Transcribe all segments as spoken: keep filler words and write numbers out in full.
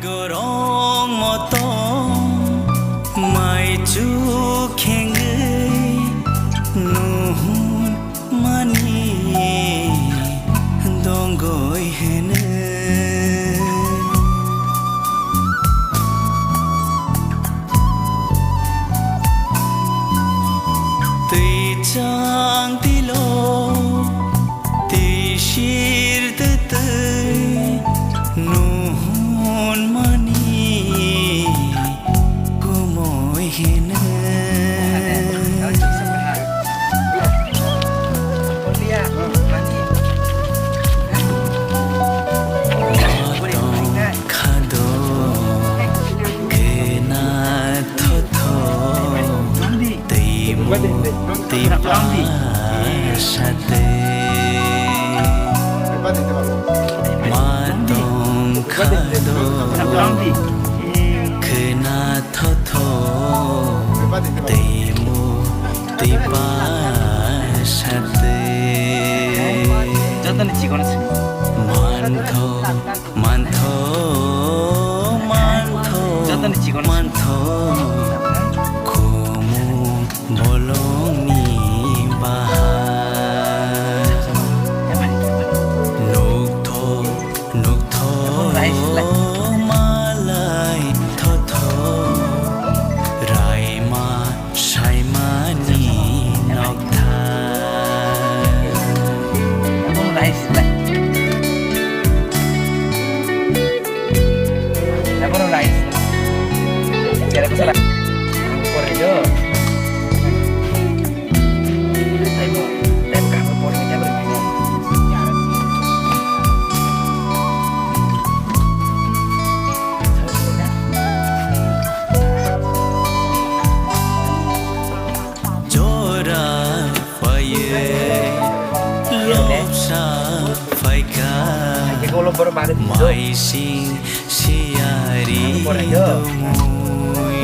Gorong moto mai chu khengwi nuhun mani dongoi hene. Twi chang tilo, twi sir twi twi, nuhun mani kumui hene. Khado khena thotho teimu teipa sate matong khado khena thotho teimu teipa sate mantho. Mantho, mantho, mantho, khumu bolongni bahar. Nukthok, nukthok, malai thothok, raima Saimani nokthar. Abono rice lai. Abono rice. Jera ko sala. Ang pore jo. Taibo, taibo ka pore ni taibo. Jora phaye lobsa phaikha, maising siyari dumui.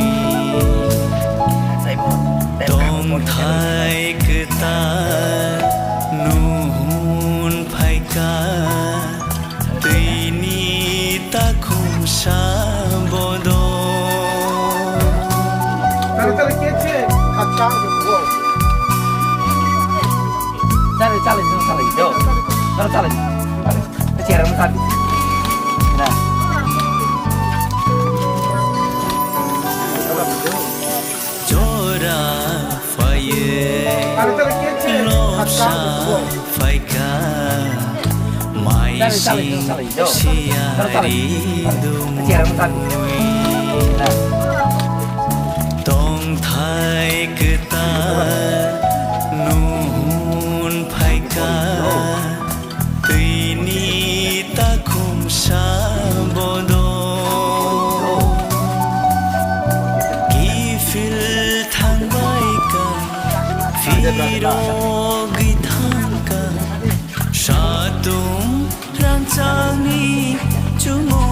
Tongthai kwtal nuhun phaikha. Twini takhumsa bodo. Chale, chale, chale, chale, yo. Chale, chale. Chale. Chale, chale. Na. Jora phaye lobsa phaikha, maising siyari dumui. Tongthai kwtal nuhun phaikha, twini takhumsa bodo. Kiphil thangbaikha, phirogwi thangkha, satung rangchakni chungo.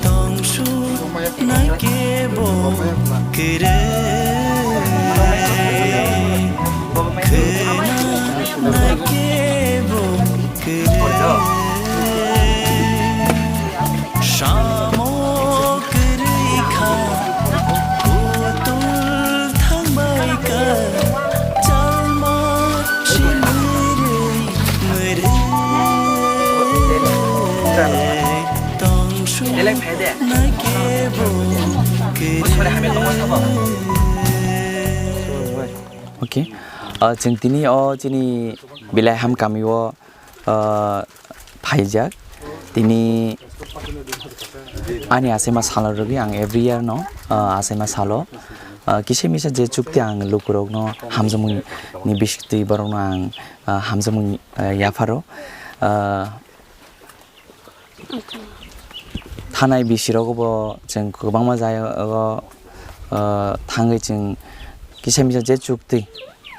Tongsu nai kebo kwrwi, khwna nai kebo kwrwi. Samo kwrwi kha, putul thangbai kha, chalma si mwrwi mwrwi. Tongsu nai kebo kwrwi. Okay. Ah, chwng tini o chini Bilaiham kami o, ah, phaijak. Tini ani achaima salo rwgwi ang every year no, ah, achaima salo, ah, kisa misa je chukti ang lukurokno hamjakmung ni bisingtwi borokno ang, ah, hamjakmung, ah, yapharo. Ah, Thanai bisirogo bo chwng kwbangma jagao, ah, thangwi chwng kisa misa je chukti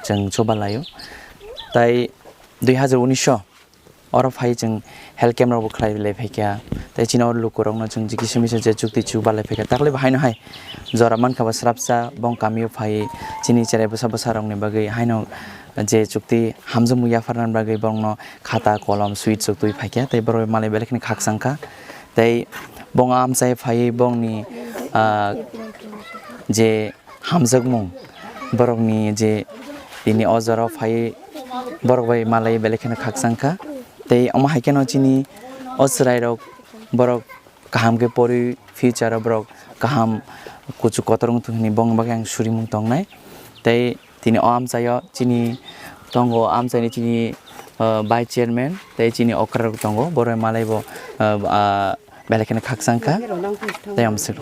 chwng chuba laio. Tai dui hazar unis o oro phai chwng health camp rok bo khlai lai phaikha. Tai chini oro lukurokno chwng kisa misa je chukti chuba lai phaikha. Takle bo haino hai jora mankha bo srapsa bong kamio phai chini cherai bwsa bwsa rokni bagwi haino je chukti hamjakmung yapharnani bagwi borokno khata, kolom, sweet chuktwi phaikha, tei borok malai belai kheno khakchangkha. Tei bo amchai phaiwi bongni, ah, je hamjakmung, borokni je tini o jorao phaiwi borok bai malai belai kheno khakchangkha. Tei omo hai kheno chini o chwrairok borok kaham khe poriwi future o borok kaham kuchuk kotor wngthung hwnwi bongni bagwi ang surimung tongnai. Tei tini o amchaio chini tongo, amchaini chini, ah, vice chairman tei chini okra rok tongo, borok malai bo, ah, ah, belai kheno khakchangkha. Tei amswk.